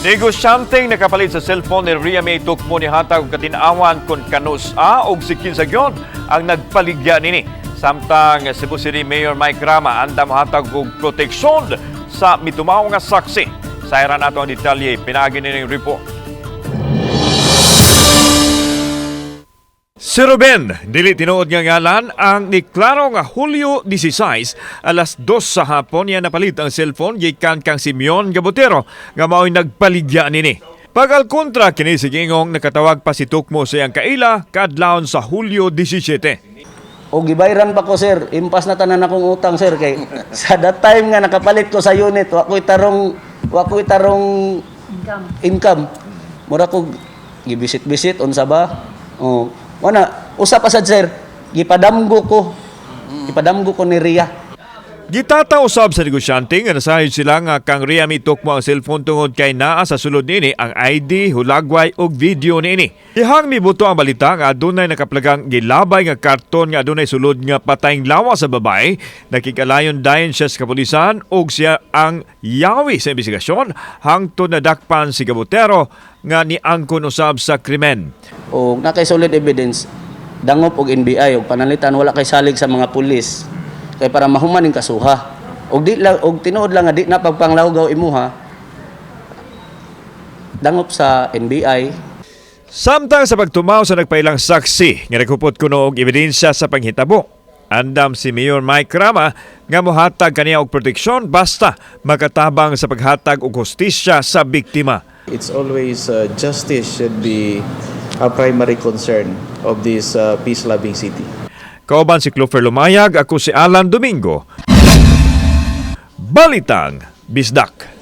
Negosyanteng nakapalit sa cellphone ni Ria May Tukmo nihatag og katin-awan kung kanus-a og si kinsa gyud ang nagpaligya nini. Samtang Cebu City Mayor Mike Rama andam hatag og proteksyon sa mitumaw nga saksi. Sayran nato ang detalye pinaagi nining report. Si Ruben, dili tinuod nga ngalan, ang niklaro nga Hulyo 16, alas 2 sa hapon niya napalit ang cellphone gikan kang Simeon Gabotero nga mao'y nagpaligya nini. Pagal kontra kini si Gingong, nakatawag pa si Tukmo sa iyang kaila kaadlawon sa Hulyo 17. O gibayran pa ko, sir, impas na tanan akong utang, sir, kay sa that time nga nakapalit ko sa unit, wa ko'y tarong income. Income. Mura ko gibisit-bisit unsa ba? Oh, wana usa pa sad, sir, gipadamgo ko. Gipadamgo ko ni Ria. Gitata usab sa negosyante nga nasayod sila nga kang Ria May Tukmo ang cellphone tungod kay naa sa sulod niini ang ID, hulagway ug video niini. Dihang mibuto ang balita nga adunay nakaplagang gilabay nga karton nga adunay sulod nga patayng lawas sa babae, nakikalayon dayon siya sa kapulisan ug siya ang yawi sa investigasyon hangtod nadakpan si Gabotero nga niangkon usab sa krimen. O na kay solid evidence, dangop og NBI og pananglitan wala kay salig sa mga pulis kay para mahuman ning kasuha. Og di lang, og tinuod lang nga di na pagpanglawgaw imuha, dangop sa NBI. Samtang sa pagtumaw sa nagpailang saksi nga nagkupot kuno og ebidensya sa panghitabo, andam si Mayor Mike Rama nga mohatag kaniya og proteksyon basta makatabang sa paghatag og hustisya sa biktima. It's always justice should be a primary concern of this peace-loving city. Kauban si Clover Lumayag, ako si Alan Domingo. Balitang Bisdak.